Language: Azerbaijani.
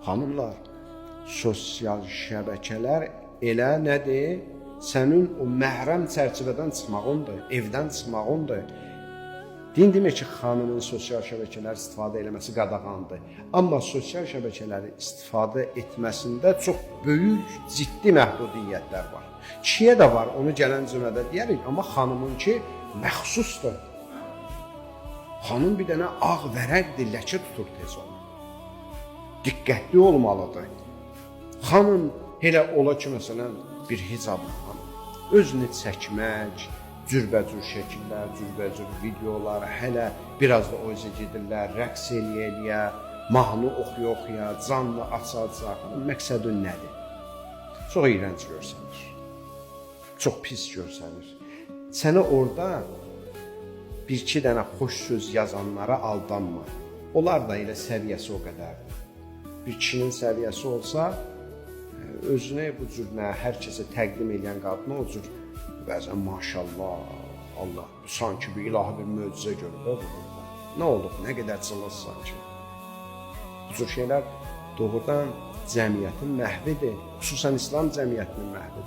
Xanımlar, sosial şəbəkələr elə nədir? Sənin o məhrəm çərçivədən çıxmağındır, evdən çıxmağındır. Din demir ki, xanımın sosial şəbəkələr istifadə eləməsi qadağandır. Amma sosial şəbəkələri istifadə etməsində çox böyük, ciddi məhdudiyyətlər var. Kişiyə də var, onu gələn cümlədə deyərik, amma xanımınki məxsusdur. Xanım bir dənə ağ vərəqdir, ləkə tutur tez onu. Diqqətli olmalıdır. Xanım elə ola ki, məsələn, bir hicablı xanım özünü çəkmək, cürbəcür şəkillər, cürbəcür videolar, hələ biraz da o üzə gedirlər, rəqs eləyə-eləyə, mahnı oxuya-oxuya, canlı aça-aça. Məqsədin nədir? Çox iyrənc görsənir. Çox pis görsənir. Sənə orada bir-iki dənə xoş söz yazanlara aldanma. Onlar da elə səviyyəsi o qədərdir. Bir kişinin səviyyəsi olsa, özünü bu cür nə hər kəsə təqdim edən qadını o cür bəzən maşallah, Allah sanki bir ilahi bir möcüzə görüb bu burada. Nə olub, nə qədər cılızsan ki. Bu cür şeylər doğrudan cəmiyyətin məhvidir, xüsusən İslam cəmiyyətinin məhvidir.